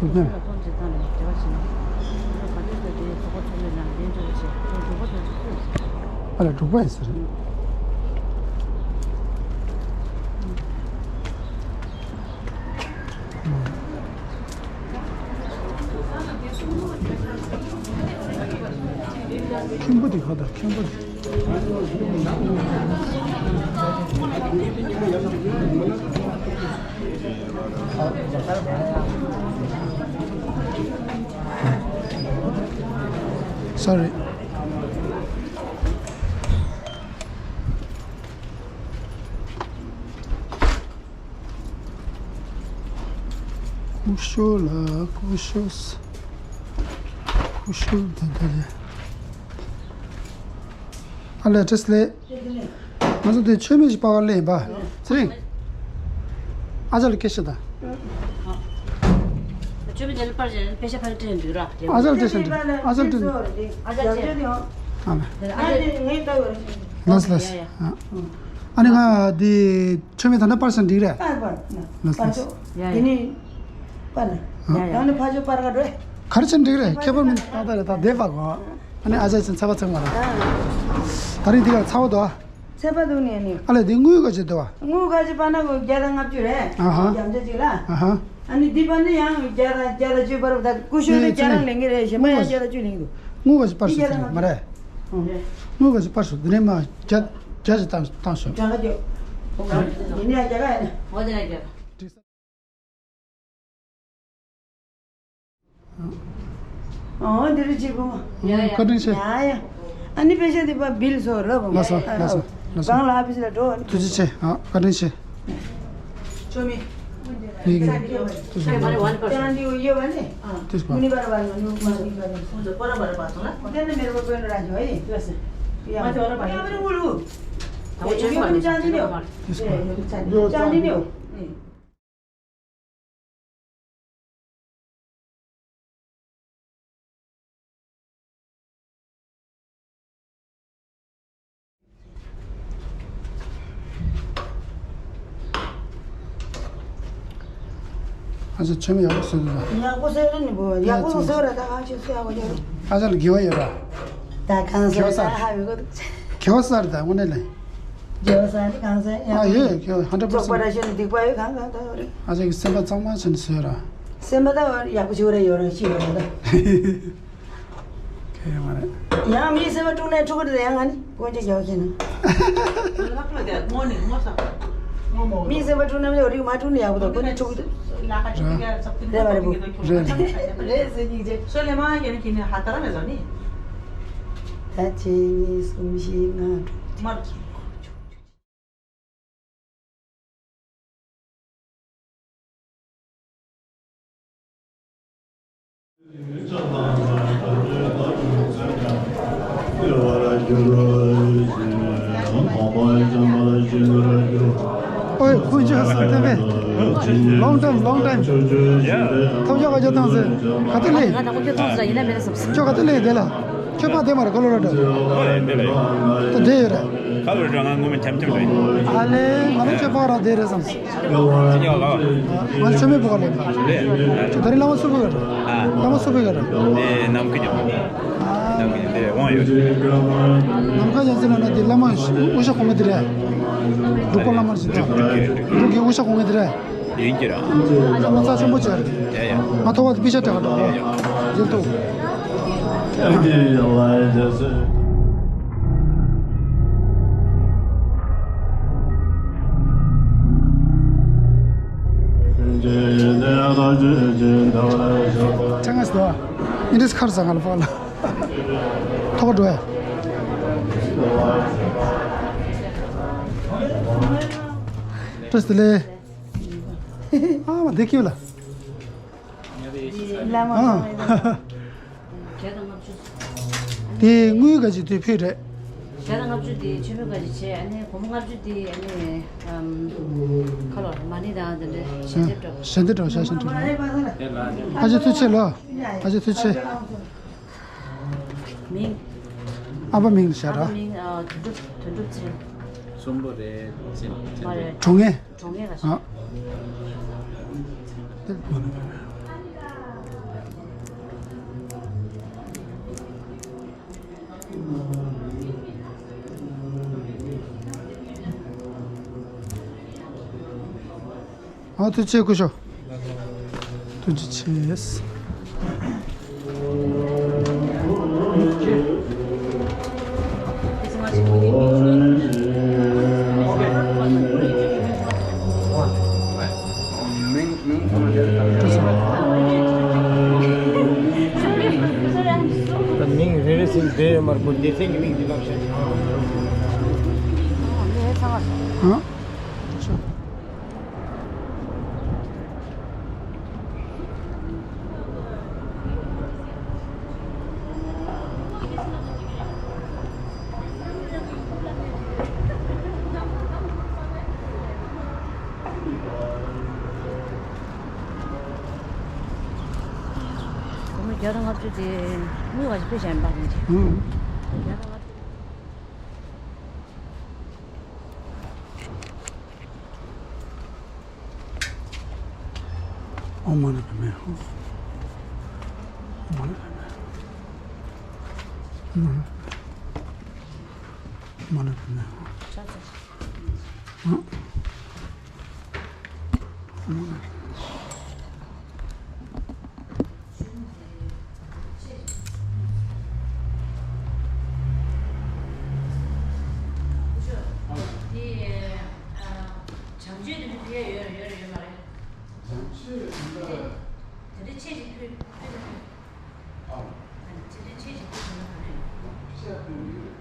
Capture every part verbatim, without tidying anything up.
ལ་ཚོང་ཅིག་བཏང་ནས་འབྲེལ་བ་བྱས་ན། ང་ཚོ་ག་དུས་ཚོད་དེ་ཚོགས་པ་ཚོགས་པའི་ནང་ལ་ལན་འཇོག་བྱེད་ཁོང་འབྲུག་པ་དེ་ཚོ་ཐུག་སོང་། ཨ་ལ་འབྲུག་པ་ཡིན་ཟེར། ཁྱིམ་པོ་དེ་ག་ད་ཁྱིམ་པོ་དེ། Sorry. ཀུ་ཤུ་ལ་ཀུ་ཤུ་ཀུ་ཤུ་ད་ད་ལེ། ཨ་ལེ་བཀྲ་ཤིས་བདེ་ལེགས། ང་ཚོ་དེ་མཆོད་མེ་ཞིག་སྤར་བར་སླེབས་ཡིན་པ། ཚེ་རིང་། ཨ་ཅག་ལ་སྐད་ཆ་དང་། མཆོད་མེ་དེ་ལ་སྤར་བྱས་པེ་ཤ་ཕ་ལ་སྤྲད་འདུག་ར། ཨ་ཅག་ལ་སྐད་ཆ་འདྲི། ཨ་ཅག་ལ་སྐད་ཆ་འདྲི། ཨ་ཅག་ལ་སྐད་ཆ་འདྲི། ཨ་ལེ། ལགས་ལགས། ཨ་ནི་ང་དེ་མཆོད་མེ་ད་ལྟ་སྤར་ས་འགྲིག་རེད། པར་པར་ན། ལགས་པར་ལགས། ཆོག་ཡ་ཡ། དེ་ནི་པར་ན། ཡ་ཡ། ཡང་ནི་ཕ་ཆོས་པར་ག་འགྲོ། ག་རེ་བྱས་འགྲིག་རེད། ཁྱད་པར་མི་འདུག་ད་ལྟ་རེད། ད་བསྡད་པ་གོ། ཨ་ནི་ཨ་ཅག་ཚོ་ཚ་བ་ཚ་མ་རེད། ད་རིང་འདི་ག་ཚ་བ་འདུག་ཚ་བ་འདུག་ནས་ནི། ཨ་ལེ་འདི་དངུལ་ག་ཅིག་འདུག་བ། དངུལ་ག་ཅིག་པར་ན་གོ་བརྒྱ་དང་ལྔ་བཅུ་རེད། ཨ་ཧ། རྒྱ་མཚོ་ཅིག་ལ། ཨ་ཧ། ཨ་ནི་འདི་པར་ན་ཡང་བརྒྱ་དང་བརྒྱ་དང་བཅུ་པར་ད་ཀུ་ཤུ་ནི་བརྒྱ་དང་ལེན་གི་རེད། གཞན་པ་ཡང་བརྒྱ་དང་བཅུ་ལེན་གི་འདུག་དངུལ་ག་ཅིག་པར་སོང་མ་རེད། དངུལ་ག་ཅིག་པར་སོང་། འདི་ནས་མ་བརྒྱ་བརྒྱ་ཅིག་བཏང་བཏང་ཤོག་གྲངས་ཀ་ཅོག་ཡིན་ཡ་རྒྱ་ག་ཡིན། འོ་དེ་ལ་རྒྱ་ག་ཨོ་འདི་རུ་གཅིག་པོ། ཡ་ཡ། བཀའ་དྲིན་ཆེ། ཡ་ཡ། ཨ་ནི་པེ་ཤ་འདི་པ་བིལ་སོ་ར་བ། ལགས་སོ་ལགས་སོ་ལགས་སོ། གང་ལ་ཨ་ཕི་སི་ལ་འགྲོ། ཐུགས་རྗེ་ཆེ། ཨ་བཀའ་དྲིན་ཆེ། ཆོ་མི། ཡིག་ཡིག་ཐུགས་རྗེ་ཆེ། ཅང་འདི་ཡོད་པ་ནི། ཐུགས་རྗེ་ཆེ། མི་ནི་པར་པར་ནོ་ནུ་མ་ནི་པར་སོང་ཚོ་པར་པར་པར་སོང་ལ། དེ་ནི་མེར་པ་པོན་ར་ཇོ་ཡི། ཡ་སེ། ཡ་མ་ཐོ་ར་པར། ཡ་མི་རུ་ལུ། ད་འོ་ཅོ་མ་ནི་ཅང་འདི་ཡོད། ཐུགས་རྗེ་ཆེ། ཅང་འདི་ཡོད། ཨ་ཅག་ཆོས་མེད་ཡག་པོ་བཟོས་འདུག་ཡག་པོ་བཟོས་རེད་ནི་བུ། ཡག་པོ་བཟོས་རེད། ད་ཨ་ཅག་ཚོས་ཡག་པོ་བྱས་རེད། ཨ་ཅག་ལ་དགེ་བ་ཡོད་ར། ད་གང་ཟེར་ད་ཧ་མི་གོ་འདུག་དགེ་བ་བསགས་རེད་ད་དངོས་གནས་ལ། རྒྱལ་བ་ས་ནི་གང་ཟེར་ཡང་། ཨ་ཡོད་ཡོད། ཧན་ཌེ་རེཌ་པར་སེན་ཊི། བཙོག་པ་ར་ཤོད་ནི་སྡིག་པ་ཡོད་གང་གང་ད་ཡོད་རེད། ཨ་ཅག་གི་སེམས་པ་གཙང་མ་བྱས་ནས་བཟོས་ར། སེམས་པ་ད་ཡག་པོ་བྱེད་ར་ཡོད་ར་ཤི་ཡོད་ར་ད། ཁེ་མ་རེད། ཡང་མིའི་སེམས་པ་དཀྲུགས་ནས་འཁྲུག་གི་རེད་ཡང་ང་ནི་དཀོན་མཆོག་རྒྱལ་བ་མཁྱེན་ན། མིའི་སེམས་པ་དཀྲུགས་ན་མི་འོ་རིགས་མ་དཀྲུགས་ན་ཡག་པོ་ད་དཀོན་མཆོག་འཁྲུག་གི་འདུག་རེད་པ་རེད་པོ། རེད་རེད། རེད་ཟེར་གྱི་རེད། སོ་ལེ་མ་ཡོད་ནི་ཁྱེད་ནི་ཧ་ད་ར་མེད་ཟོ་ནི། ད་ཁྱེད་གཉིས་གསུམ་བཞི་ལྔ་དྲུག་མར། ཨོའི་ཁོང་ཅག་སུ་དེ་བས། Long time, long time. ཐོབ་ཤོག་ག་ཅོ་ཐང་ཟེར། ག་དུས་ལས། ང་ད་ཁོང་ཅག་ཐོང་ཟེར་ཡིན་ན་མེད་ན་བསམ། ཁྱོད་ག་དུས་ལས་དེ་ལ། ཁྱོད་ཕ་དེ་མ་རེད་ཀོ་ལོ་ར་ཌོ། ཨོ་ལེ་དེ་ལེ། ད་དེ་ཡོད་རེད། ཁ་ལོ་རང་ང་ངོ་མ་འཁྱམ་འཁྱམ་རེད། ཨ་ལེ་ང་ལོ་ཁྱོད་ཕ་ར་དེ་རེད་བསམ། ཅི་ཉོ་ལ། ང་ཆོ་མེད་པོ་ག་ལེ། ལེ། ཁྱོད་ད་རིང་བླ་མ་སུ་ཕུ་ག་རེད། ཨ། བླ་མ་སུ་ཕུ་ག་རེད། དེ་ནམ་མཁའ་ཉོ། ནམ་མཁའ་ཉོ་དེ་དབང་ཡོད། ནམ་མཁའ་ཉོ་ཟེར་ན་ན་དེ་བླ་མ་དབུ་ཞྭ་གོང་མ་དེ་རེད། འབྲུག་པ་བླ་མ་ཞིག་འདུག་འབྲུག་གི་དབུ་ཞྭ་གོང་མ་དེ་རེད། ཡིན་གྱི་ར། ཨ་ཅག་ལོ་ཚ་ཆེན་པོ་ཆགས་རེད། ཡ་ཡ། ང་ཐོག་བར་དུ་པི་ཤ་སྤྲད་ག་འགྲོ། ཡ་ཡ། ཡིན་འདུག་ཆང་ངས་ཟློ། ཨིན་དྲིས་ཁར་ཟ་ང་ལ་ཕོག་ལ། ཐོག་འགྲོ་ཡ། བཀྲ་ཤིས་བདེ་ལེགས། ཨ་མ་བདེ་སྐྱིད་ལ། བླ་མ་ཨ། བྱས་ཙང་ལྔ་བཅུ། དེ་དངུལ་ག་ཅིག་དེ་ཕུད་རེད། བྱས་ཙང་ལྔ་བཅུ་དེ་ཆེན་མོ་ག་ཅིག་བྱས། ཨ་ནི་སྒོར་མོ་ལྔ་བཅུ་དེ་ཨ་ནི་ཨམ། ཁ་ལོ་མ་ཎི་དང་དེ་འདྲ་ཞལ་འདེབས་འགྲོ། ཞལ་འདེབས་འགྲོ་ཞལ་ཞལ་འདེབས་འགྲོ། ཨ་ཅེ་ཐུགས་རྗེ་ཆེ་ལོ། ཨ་ཅེ་ཐུགས་རྗེ་ཆེ། མིང་། ཨ་ཕ་མིང་ལ་བཞག་ར། ཨ་ཕ་མིང་ཨ་དོན་གྲུབ། དོན་གྲུབ་ཚེ་རིང་། གསོན་པོ་རེད་ཚེ་རིང་། གྲོངས་ངེས། གྲོངས་ངེས་ལ་ཨ། ཨ། ཐུགས་རྗེ་ཆེ་སྐུ་ཞབས། ཐུགས་རྗེ་ཆེ། The Ming really seems very remarkable. They think Ming deduction. ཨ། སྒོར་མོ་བརྒྱ་དང་ལྔ་བཅུ་དེ་དངུལ་བ་ཞིག་ཕུལ་བྱས་ཡིན་པ་རེད། ཨང་། བརྒྱ་དང་ལྔ་བཅུ། ཨོཾ་མ་ཎི་པདྨེ་ཧཱུྃ། ཨོཾ་མ་ཎི་པདྨེ་ཧཱུྃ། ཨོཾ་མ་ཎི་པདྨེ་ཧཱུྃ། ཨོཾ་མ་ཎི་པདྨེ་ཧཱུྃ། ཆ་ཚང་། ཨོཾ་མ་ཎི་པདྨེ་ཧཱུྃ། དེ་ཨ། བྱམས་ཆོས་དེ་འདྲ་ཕུལ་ཡ་ཡོད་རེད་ཡོད་རེད་ཡོད་མ་རེད། བྱམས་ཆོས་དེ་འདྲ། དེ་འདྲ་ཆེ་ཞིག་ཕུལ་ཕུལ་ཨ། དེ་འདྲ་ཆེ་ཞིག་ཕུལ་ན་ག་རེད། ཕུལ་ཡ་ཕུལ་གི་རེད།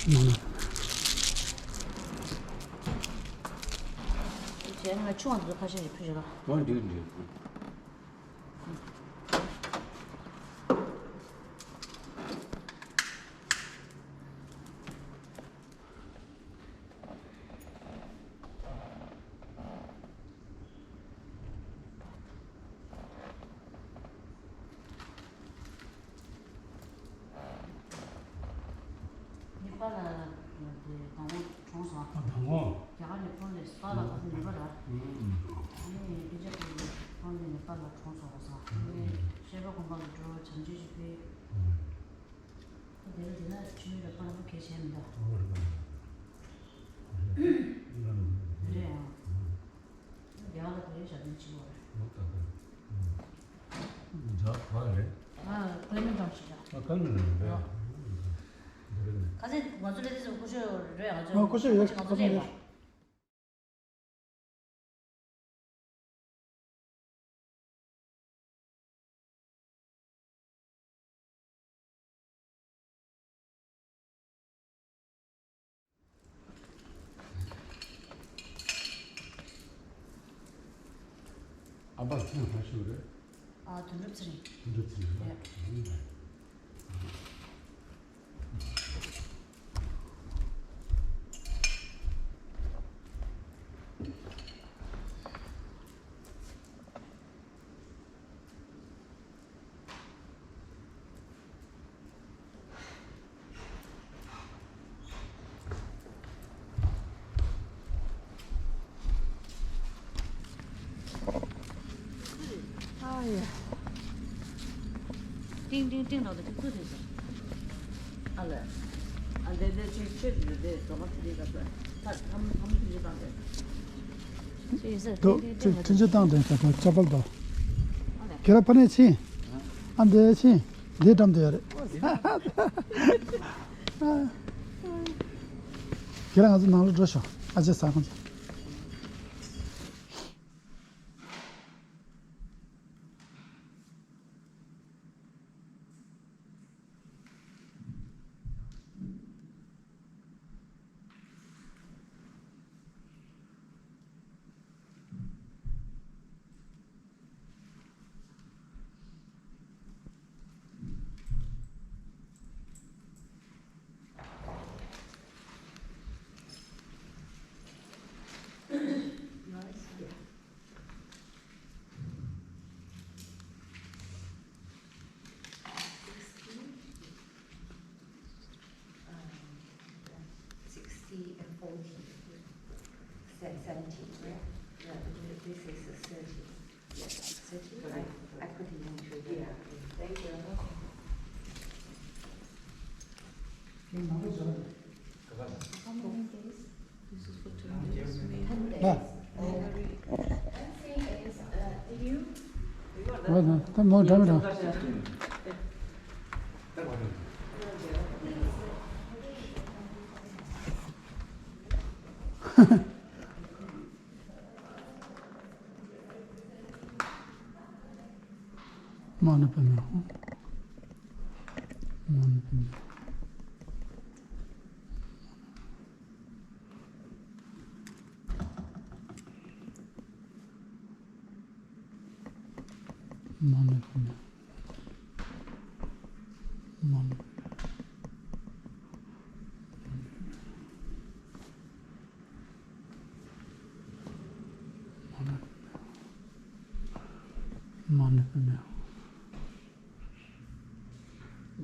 ཨ། བྱས་ན་ང་ཆུང་བ་ཚོ་ཁ་ཤས་ཤིག་ཕུལ་བྱེད་ལ། ཨ། འགྲིག་འགྲིག་ནེ་པ་ལ་དེ་མདང་དགོང་གྲོངས་སོང་། ཨ། མདང་དགོང་། རྒྱ་གར་ནས་ཕོན་ལས་པཱ་ལགས་ཁོ་ཚོ་ནེ་པ་ལ། ཨ་ནི་སྐད་ཆ་དྲིས་ནས་ཕོན་ལས་ནེ་པ་ལ་གྲོངས་སོང་ཟེར། ཨ་ནི་ཤེས་རབ་དགོན་པ་ལ་འགྲོ་བྱམས་ཆོས་ཞིག་ཕུལ། ཁོ་དེ་རུ་དེ་ན་ཆུ་ཡུལ་ལ་པཱ་ལགས་ཁོ་གལ་ཆེ་མི་འདུག་རེད་ཨང་། རྒྱ་གར་ལ་དེ་རིང་ཞག་བདུན་ཕྱིན་པ་རེད། ཇག་ག་རེད། ཨ། ཀ་མི་འགྲམ་ཞིག་ལ། ཨ། ཀ་མི་འགྲམ་རེད། ཁ་སང་ང་ཚོ་ལས་དེ་ཚོ་སྐུ་ཞབས་རེད། ང་ཚོ་ཨ། སྐུ་ཞབས་ཡོད། ང་ཚོ་ཁ་སང་ལས་ཡོད། ཨ་ཕ་ཚེ་རིང་ལྷ་ཞུ་རེད། ཨ། དོན་གྲུབ་ཚེ་རིང་། དོན་གྲུབ་ཚེ་རིང་ལ། རེད། ཨ་ཡ། ཏིང་ཏིང་ཏིང་ལོ་དེ་ཚོ་རེད་ཟེར། ཨ་ལས། ཨ་འདི་འདི་ཅིག་ཆེད་དུ་འདི་འདི་རྫོང་དེ་ག་ཚོད་ཚ་ཐམ་ཐམ་དེ་བཏང་དེ། ཅིག་ཟེར། དོ། ཏིང་ཏིང་ཏིང་ལོ་དེ་ཚོ། ཁྲི་ཆ་བཏང་དེ་ཚ་ཐམ་ཅ་པལ་དོ། ཨ་ལས། ཁྱེད་ར་ཕ་ནས་ཕྱིན། ཨ་འདི་ཕྱིན། འདི་འགྲམ་དུ་ཡོད་རེད། ཁྱེད་རང་ང་ཚོ་ནང་ལ་འགྲོ་ཤོག་ཨ་ཅེ་ས་ང་ཚོ། Seventeen, yeah? Yeah, this is a thirty. Thirty, I, I put it into the, yeah. Thank you very much. How many days? This is for two years. Ten days. མ་ཎི་པདྨེ་ཧཱུྃ། མ་ཎི་པདྨེ་ཧཱུྃ། མ་ཎི་པདྨེ་ཧཱུྃ། མ་ཎི། མ་ཎི་པདྨེ་ཧཱུྃ།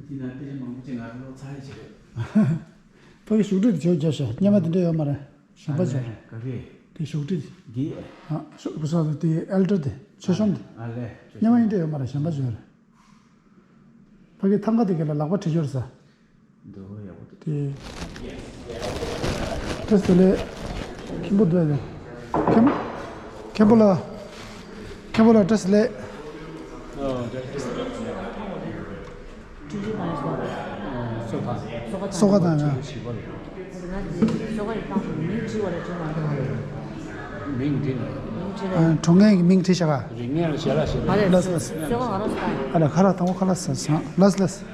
དེ་ན་དེ་རིང་མང་པོ་ཅིག་ང་རང་ལོ་ཚར་ཡི་ཅིག་རེད། ཕ་གི་བཞུགས་ཁྲི་དེ་ཇོ་རྒྱབ་ཤག་སྔོན་མ་དེ་འདྲ་ཡོད་མ་རེད། གཞན་པ་ཅིག་རེད། ག་གི། དེ་བཞུགས་ཁྲི་དེ། འདི། ཨ་ཤོ་གུ་ས་དེ་ཨེལ་ཌར་དེ་ཆོས་གཤོམ་དེ། ཨ་ལས། སྔོན་མ་ཡིན་འདྲ་ཡོད་མ་རེད། གཞན་པ་ཅིག་ཡོད་རེད། ཕ་གི་ཐང་ག་དེ་ག་ལ་ལག་པ་བྲིས་ཡོད་རེད་ས། འདུག་ཡག་པོ་འདུག་དེ། བཀྲ་ཤིས་བདེ་ལེགས། མཁན་པོ་འདུག་ཨ། མཁན་པོ། མཁན་པོ་ལགས། མཁན་པོ་ལགས་བཀྲ་ཤིས་བདེ་ལེགས། སོ་ཁ་དང་ཡང་། མིང་བྲིས་ནས། ཨ། གྲོངས་མཁན་གྱི་མིང་བྲིས་ཤག་ག་རིག་གནས་ལ་ཞལ་ལག་ཞིག་ལགས་སོ་ལགས་སོ། ཨ་ལས། ཁ་ལག་དང་པོ་ཁ་ལག་ཟ་སོང་། ལགས་སོ་ལགས་སོ།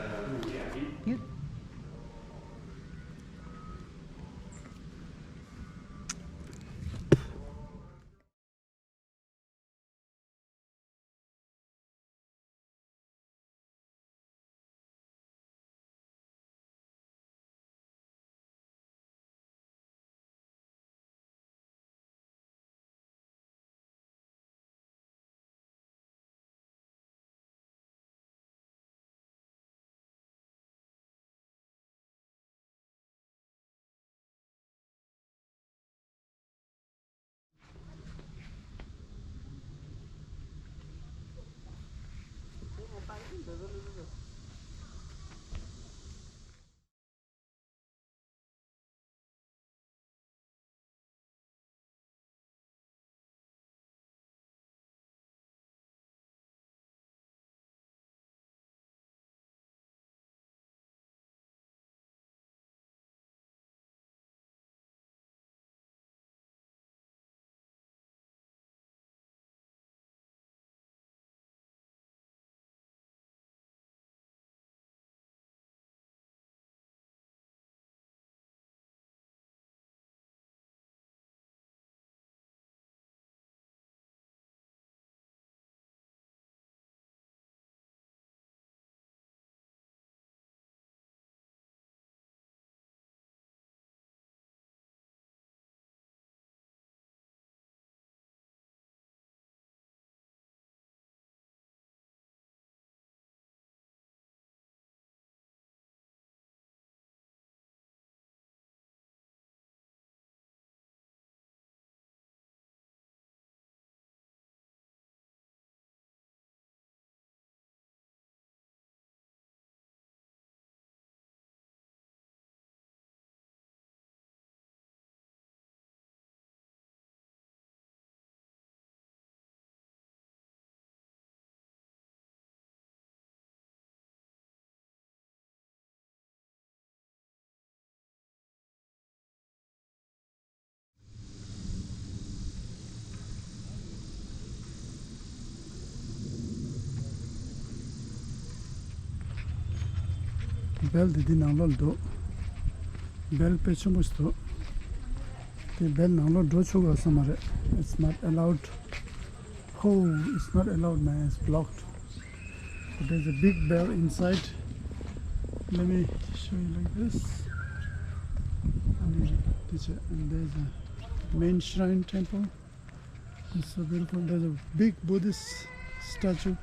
སྦེལ་དེ་འདི་ནང་ལོགས་ལ་འདུག་སྦེལ་དཔེ་ཆེན་པོ་ཞིག་འདུག་དེ་སྦེལ་ནང་ལོགས་འགྲོ་ཆོག་གི་ཡོད་ས་མ་རེད། It's not allowed. Oh, it's not allowed, man. It's blocked. But there's a big bell inside. Let me show you like this. And there's a, and there's a main shrine temple. It's so beautiful. There's a big Buddhist statue,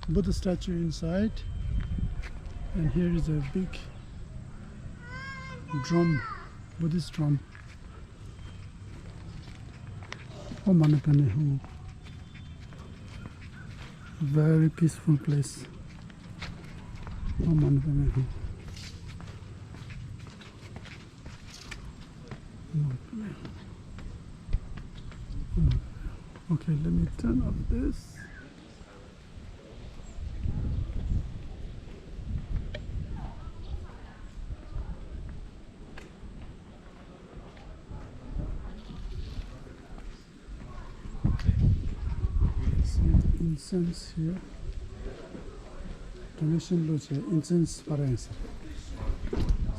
Buddha statue inside. And here is a big drum, Buddhist drum. ཨོཾ་མ་ཎི་པདྨེ་ཧཱུྃ། Very peaceful place. ཨོཾ་མ་ཎི་པདྨེ་ཧཱུྃ། Okay, let me turn off this. Incense here. Donation བླུགས་བྱས་incense སྤར་ཡིན་ཟེར།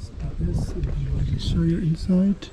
Stop this and then we'll show you inside.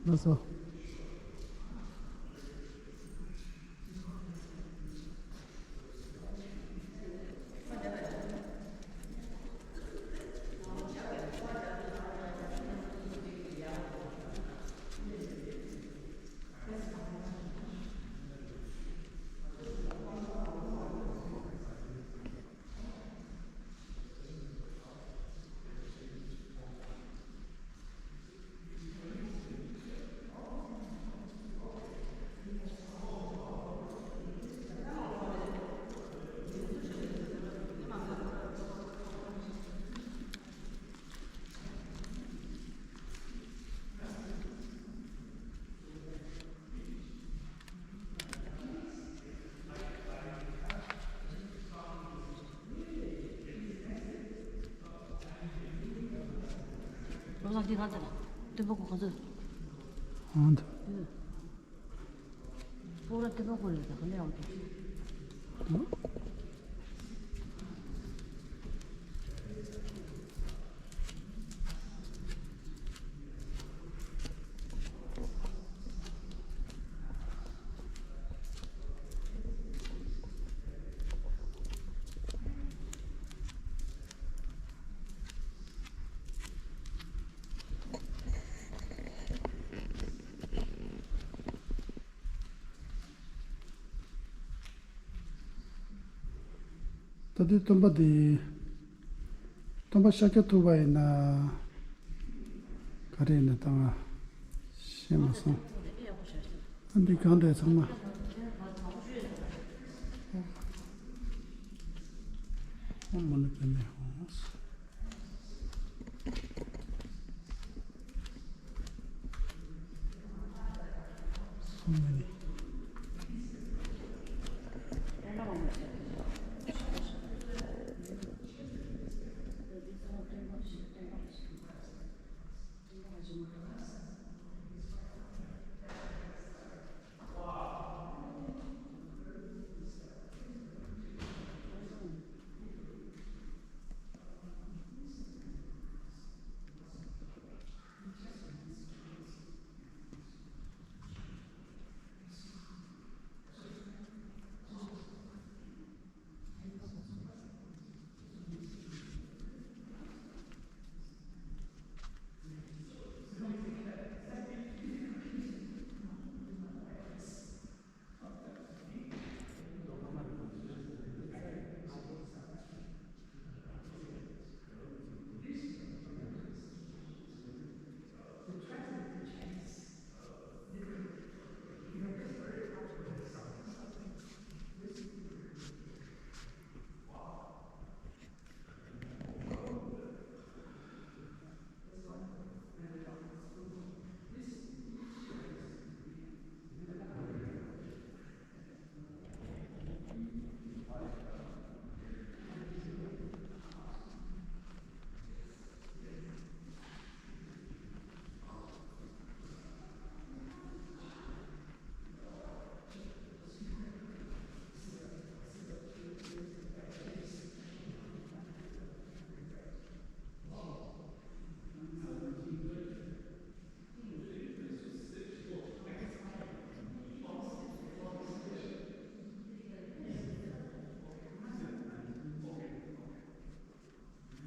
ལགས་སོ། ལོ་ལ་འདི་ག་ཚོད་ལ། སྟོན་པ་ཁོ་ག་ཚོད། ཨང་། སྤོག་ར་སྟོན་པ་ཁོ་རེད་ད་ག་ལེ་ཨང་ད། ད་ལྟའི་སྟོན་པ་འདི། སྟོན་པ་ཤཱཀྱ་ཐུབ་པ་ཡིན་ན། ག་རེ་ཡིན་ན་ད་ང་ཤེས་མ་སོང་། ཨ་འདི་གང་འདྲ་ཚང་མ། ཨོཾ་མ་ཎི་པདྨེ་ཧཱུྃ། So many.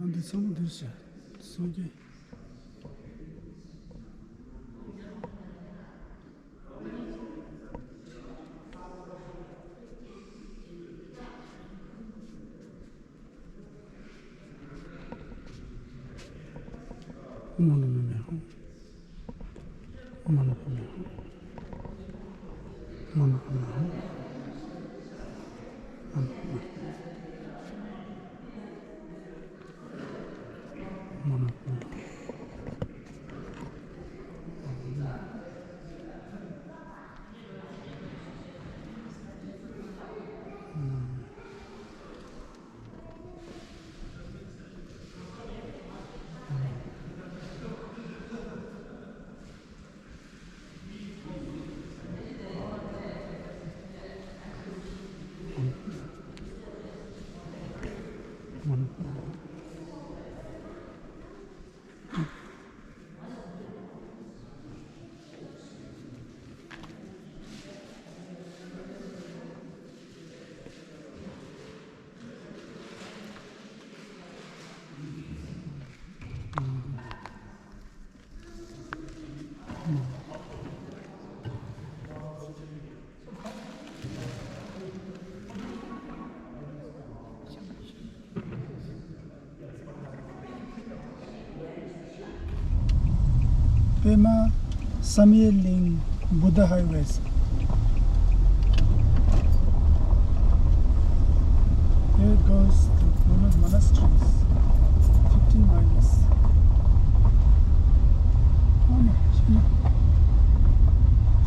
ཨ་འདི་ཚང་མ་འདིར་བྱ། སངས་རྒྱས། མ་ཎི་པདྨེ་ཧཱུྃ། མ་ཎི་པདྨེ་ཧཱུྃ། མ་ཎི་པདྨེ་ཧཱུྃ། མ་ཎི་པདྨེ་ཧཱུྃ། མ་ཎི་པདྨེ་ཧཱུྃ། པདྨ་བསམ་ཡས་གླིང་། Buddha Highways. Here goes to Buddha Monasteries. Fifteen miles. ཨ་ནི་ཤི་ན།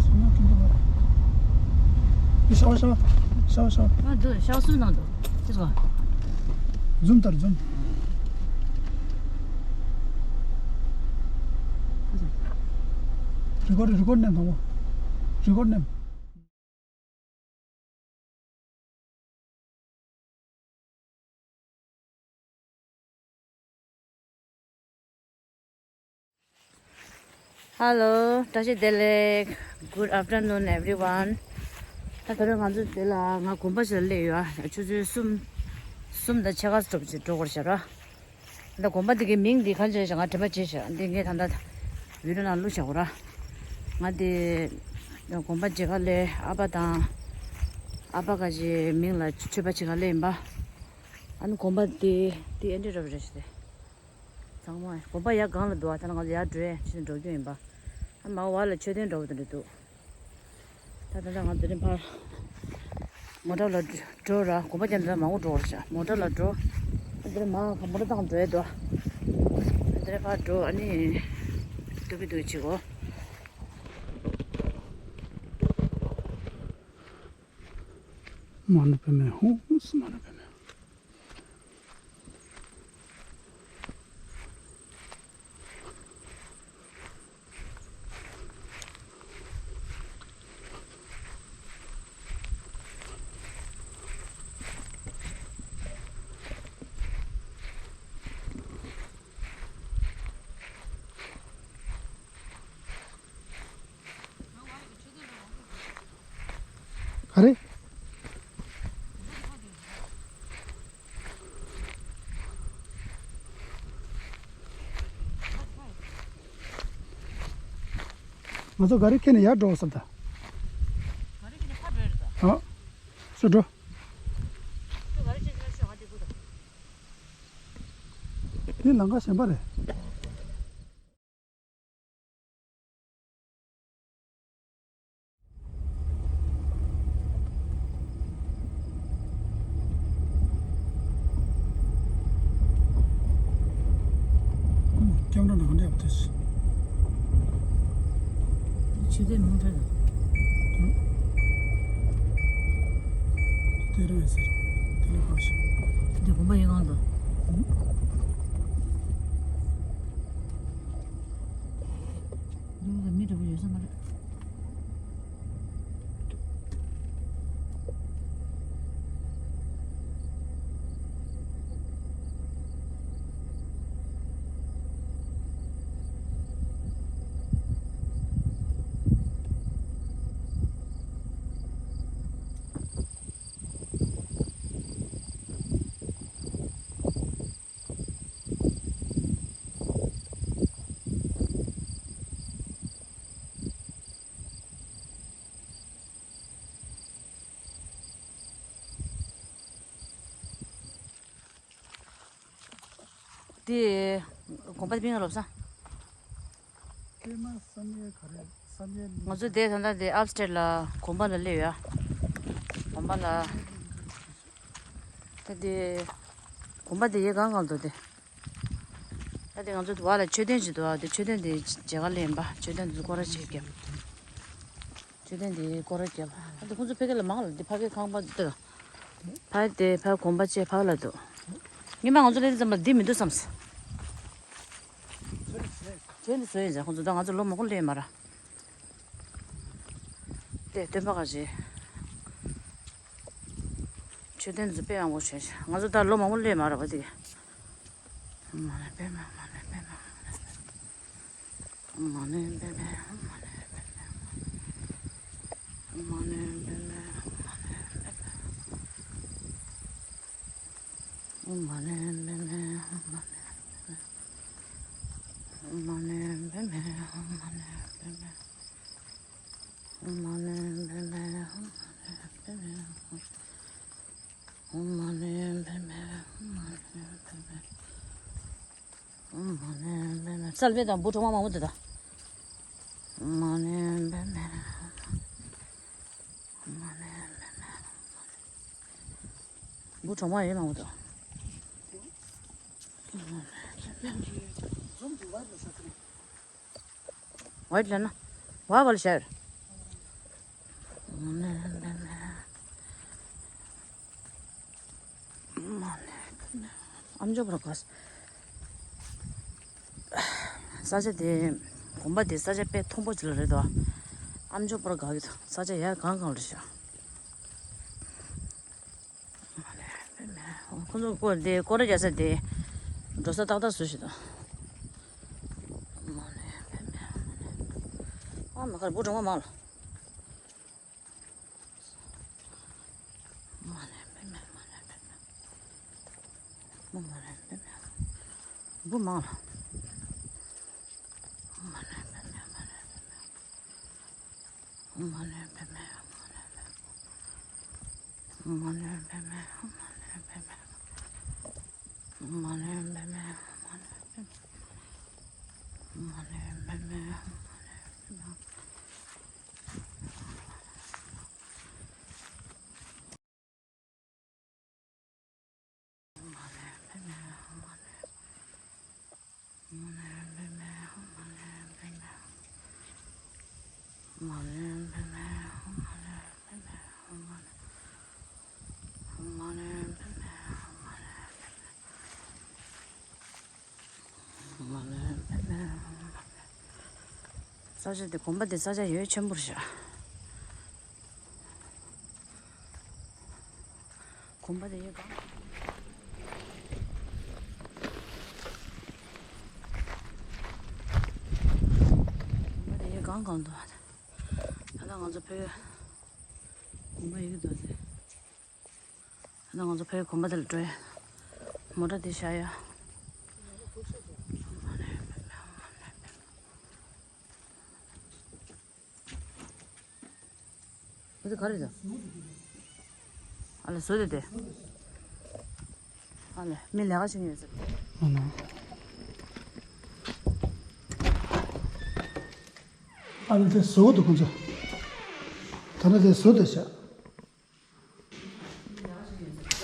ཤི་ན་ཀིན་ཏུ་བ་ར། ཤ་བ་ཤ་བ། ཤ་བ་ཤ་བ། ང་འདི་ཤ་བ་གསུམ་ནང་དུ། ཅི་སོང་། ཛུམ་ལྟར་ཛུམ། རི་ཀོར་རི་ཀོར་ནེམ་དང་པོ། རི་ཀོར་ནེམ། Hello, བཀྲ་ཤིས་བདེ་ལེགས། Good afternoon, everyone. ད་ད་རེས་ང་ཚོ་འདི་ལ་ང་དགོན་པ་ཞིག་ལ་སླེབས་ཡོད་ཨ། ཆུ་ཚོད་གསུམ། གསུམ་དང་ཕྱེད་ཀ་ཙམ་ཅིག་འགྲོ་དགོས་ཤག་ར། ད་དགོན་པ་འདི་གའི་མིང་འདི་གང་བྱས་ཤག་ང་དྲན་པ་བརྗེད་ཤག་འདི་ངས་ད་ལྟ་བི་ཌིའོ་ནང་བླུགས་བཞག་གོ་ར། ང་འདི་དགོན་པ་མཇལ་ཁ་སླེབས། ཨ་ཕ་དང་ཨ་ཕ་ཁ་ཅིག་མིང་ལ་མཆོད་པ་བྱེད་ག་སླེབས་ཡིན་པ། ཨ་ནི་དགོན་པ་འདི་འདི་ཨེ་འདྲ་རབ་རེད་ཤག་སྟེ། ཚང་མ་དགོན་པ་ཡར་སྒང་ལ་འདུག་ཨ། ད་ང་ཚོ་ཡར་འགྲོ་ཡས་ཕྱིན་ནས་འགྲོ་རྒྱུ་ཡིན་པ། ཨ་མར་འོག་ལ་མཆོད་རྟེན་འདྲ་བོ་དེ་འདྲ་འདུག་ད་ད་ལྟ་ང་འདི་རིང་ཕར་མོ་ཊ་ལ་འགྲོ་ར། དགོན་པ་ཀྱང་འདི་ལ་མང་པོ་འགྲོ་བར་བྱ། མོ་ཊ་ལ་འགྲོ། འདི་རིང་མ་ག་མོ་ཊ་བཏང་འགྲོ་ཡས་འདུག་འདི་རིང་ཕར་འགྲོ། ཨ་ནི་སྡུག་གི་སྡུག་བྱེད་གོ། མ་ཎི་པདྨེ་ཧཱུྃ། མ་ཎི་པདྨེ། ག་རེ། ང་ཚོ་ག་རེ་ཁྱེར་ནས་ཡར་འགྲོ་ཟེར་ད། ག་རེ་ཁྱེར་ནས་ཕར་འགྲོ་ཡ་རེད་ད། ཨ། སུ་འགྲོ། ཁྱོད་ག་རེ་བྱེད་ཀྱི་ཡོད་ཤོད་ང་འདི་དགོས་ད། འདི་ལམ་ཁ་གཞན་པ་རེད། ཀེམ་ར་ནང་འདྲ་བ་དེ། ཆུ་དེ་མང་དྲགས་ལ། དེ་རུ་ཡོད་ཟེར། དེ་ལ་ཕར་ཞོག་དེ་དགོན་པ་ཡིན་གང་དུ། འདི་མི་འདྲ་པོ་ཡོད་ས་མ་རེད། དེ་དགོན་པ་དེ་པིང་ལབ་ས། ཀེ་མ་བསམ་ཡས་ག་རེ་བསམ་ཡས། ང་ཚོ་དེ་ད་ལྟ་དེ་ཨབ་སི་ཊེར་ལ་དགོན་པ་ལ་སླེབས་ཡོད། དགོན་པ་ལ། ད་དེ་དགོན་པ་དེ་ཡས་གང་གང་འདུག་དེ། ད་དེ་ང་ཚོ་དུ་བ་ལ་མཆོད་རྟེན་ཅིག་འདུག་ཨ། དེ་མཆོད་རྟེན་དེ་མཇལ་ཁ་སླེབས་ཡིན་པ། མཆོད་རྟེན་དེ་ཚོ་སྐོར་ར་ཅིག་བརྒྱབ། མཆོད་རྟེན་དེ་སྐོར་ར་བརྒྱབ། ད་དེ་ཁོང་ཚོ་ཕ་གི་ལ་མང་ལ་དེ་ཕ་གི་ཁང་པ་འདི་ལ། ཕ་དེ་ཕ་དགོན་པ་བཅས་ཕ་ལ་འདུག་ཉི་མ་ང་ཚོ་ལས་ཙམ་ལ་འདི་མི་འདུག་བསམས། བྱས་འདི་བཟོས་ཡིན་ཟེར། ཁོང་ཚོ་ད་ང་ཚོ་ལོ་མང་པོ་སླེབས་མ་ར། དེ་སྟོན་པ་ག་རེ། མཆོད་རྟེན་ཚོ་དཔེ་ཡག་པོ་བྱས་ཤག་ང་ཚོ་ད་ལོ་མང་པོ་སླེབས་མ་ར་བ་དེ། མ་ཎི་པདྨེ། མ་ཎི་པདྨེ། མ་ཎི་པདྨེ། ཨོཾ་མ་ཎི་པདྨེ། ཨོཾ་མ་ཎི་པདྨེ། ཨོཾ་མ་ཎི་པདྨེ། སལ་བེ་དང་བུ་གྲོགས་མ་མང་པོ་འདུག་ད། ཨོཾ་མ་ཎི་པདྨེ། ཨོཾ་མ་ཎི་པདྨེ། བུ་གྲོགས་མ་ཡོད་མང་པོ་འདུག་ཨོཾ་མ་ཎི་པདྨེ། ཝའིཊ་ལབ་ན། ཝ་བ་ལ་ཤར། ཨ་མཆོག་པོ་ག་ས། ས་ཆ་དེ། དགོན་པ་དེ་ས་ཆ་དཔེ་མཐོན་པོ་ཅིག་ལ་རེད་དོ། ཨ་མཆོག་པོ་ག་གི་ས་ཆ་ཡར་གང་གང་ལ་ཤར། ཁོ་ཚོ་སྐོར་དེ་སྐོར་ར་རྒྱག་ས་དེ་འགྲོ་ས་ཏག་ཏག་བཟོས་ཤིག་དང་། ཨ་མ་ཁར་བུ་གྲོགས་མ་མང་ལ། བུ་མང་ལ། ས་ཆ་དེ་དགོན་པ་དེ་ས་ཆ་ཡོད་ཆེན་པོ་རེད་ཤག་དགོན་པ་དེ་ཡོད་གང་། དགོན་པ་དེ་ཡོད་གང་གང་འདུག་ད་ལྟ་ང་ཚོ་ཕ་གི་དགོན་པ་ཡོད་ཀྱི་འདུག་ཟེར། ད་ང་ཚོ་ཕ་གི་དགོན་པ་དེ་ལ་འགྲོ་ཡ། མོ་ཊ་དེ་བཞག་ཡ། འོ་དེ་ག་རེ་རེད། ཨ་ལས་བཟོ་དེ་དེ། ཨ་ལས་མི་ལས་ཀ་བྱེད་མཁན་ཡོད་ཟེར། ཨ་ན། ཨ་ལས་དེ་བཟོ་གི་འདུག་ཁོང་ཚོ། ད་ནི་དེ་བཟོ་དེ་བྱ།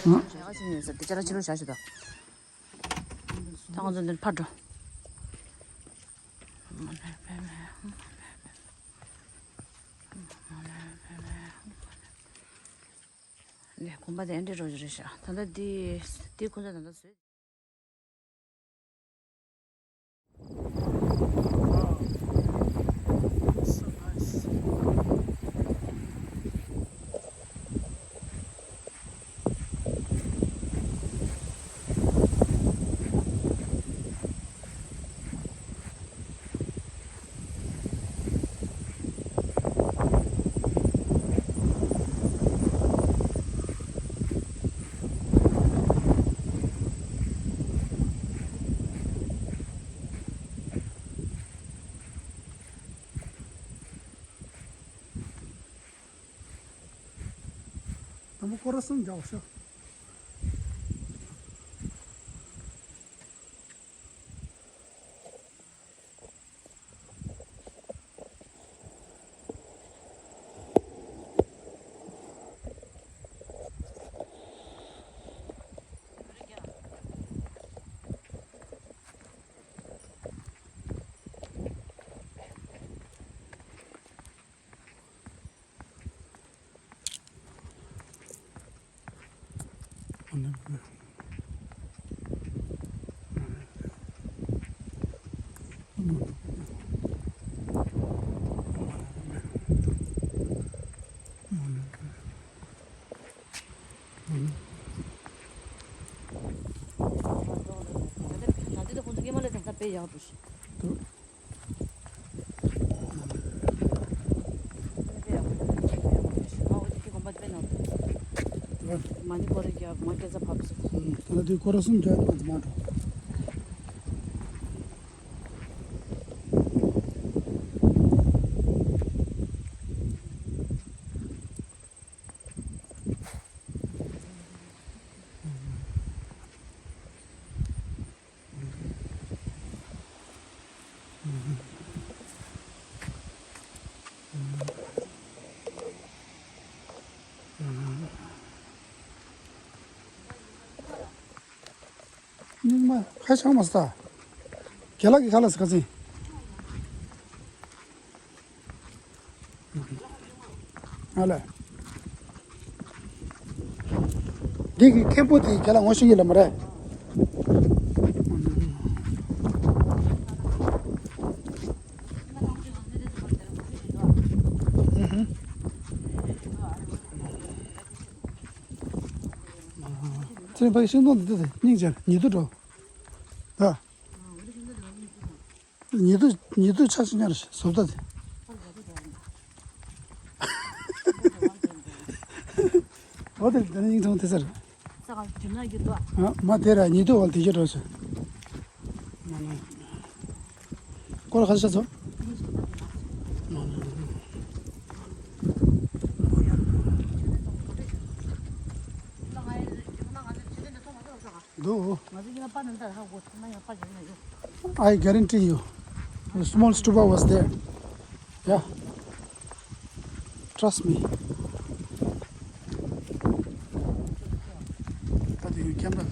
ཨ། ལས་ཀ་བྱེད་མཁན་ཡོད་ཟེར། དེ་ཅ་ལག་ཕྱི་ལོགས་བཞག་ཞིག་དང་། ད་ང་ཚོ་འདིར་ཕར་འགྲོ། ནས་དགོན་པ་དེ་ཨེ་འདྲ་རོ་རེད་ཤག་ད་ལྟ་འདི་འདི་ཁོ་ཚོ་ད་ལྟ་བཟོས། དང་པོ་སྐོར་ར་གསུམ་རྒྱག་ཤོག། མ་ཎི་བསྐོར་རེ་རྒྱབ། མ་སྐད་ཆ་ཕབ་སོང་། ད་ལྟ་དུས་སྐོར་ར་གསུམ་རྒྱབ་ང་ཚོ་མ་འགྲོ། སྙིགས་མ་ཁ་ཆག་མ་སྟ། རྒན་ལགས་ཀྱི་ཁ་ལགས་ཁ་ཚིག་ཨ་ལ། འདི་གི་ཁེ་པོ་དེ་རྒན་ལགས་ངོ་ཤེས་ཀྱི་ལ་མ་རེད། ཚེ་རིང་ཕ་གི་ཤིང་སྡོང་འདི་འདྲ་དེ་སྙིང་རྗེ་ཉེ་དུ་འགྲོ། ད། ཉེ་དུ་ཉེ་དུ་ཆ་ཤི་ཉར་བཟོ་ལྟ་དེ། འོ་དེ་དེ་ནི་སྙིང་ཐུང་དེ་ཟེར། ས་ག་ཇུ་ན་གི་དོ། ཨ་མ་དེ་ར་ཉེ་དུ་འོ་དེ་གྱི་འགྲོ་ཤི། སྐོར་ཁ་ཤས་ཚོ། འདུག I guarantee you, the small stupa was there. Yeah. Trust me. ད་དེ་ཡོད་camera།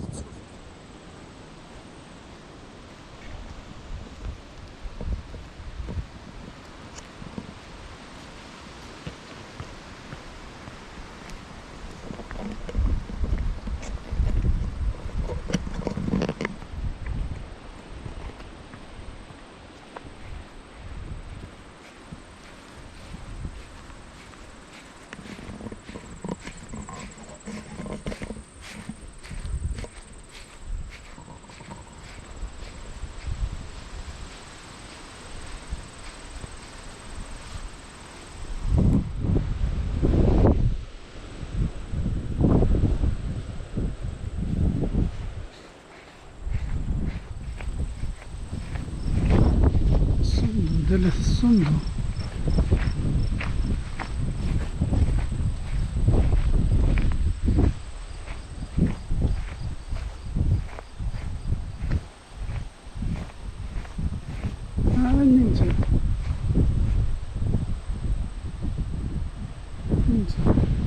གསུམ་འདུག་འདི་ལ་གསུམ་འདུག་ཨ་སྙིང་རྗེ། སྙིང་རྗེ།